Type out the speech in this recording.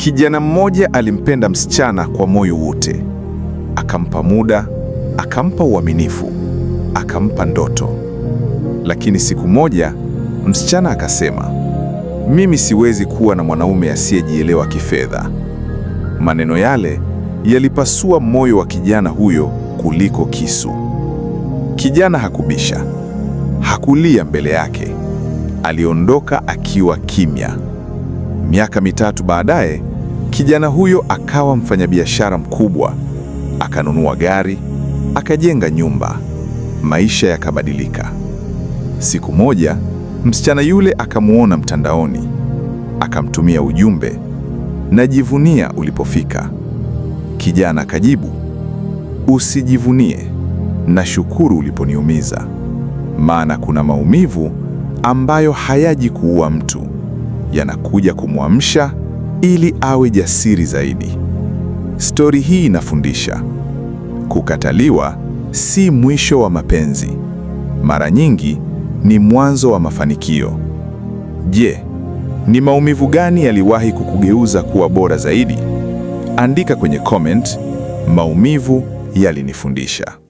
Kijana mmoja alimpenda msichana kwa moyo wote, akampa muda, akampa uaminifu, akampa ndoto. Lakini siku moja msichana akasema, mimi siwezi kuwa na mwanaume asiyejielewa kifedha. Maneno yale yalipasua moyo wa kijana huyo kuliko kisu. Kijana hakubisha, hakulia mbele yake. Aliondoka akiwa kimya. Miaka 3 baadaye, kijana huyo akawa mfanyabiashara mkubwa. Akanunua gari, akajenga nyumba. Maisha yakabadilika. Siku moja, msichana yule akamuona mtandaoni. Akamtumia ujumbe, najivunia ulipofika. Kijana akajibu, usijivunie, nashukuru uliponiumiza. Maana kuna maumivu ambayo hayaji kuua mtu, yanakuja kumwamsha ili awe jasiri zaidi. Stori hii inafundisha kukataliwa si mwisho wa mapenzi, mara nyingi ni mwanzo wa mafanikio. Je, ni maumivu gani yaliwahi kukugeuza kuwa bora zaidi? Andika kwenye comment, maumivu yalinifundisha.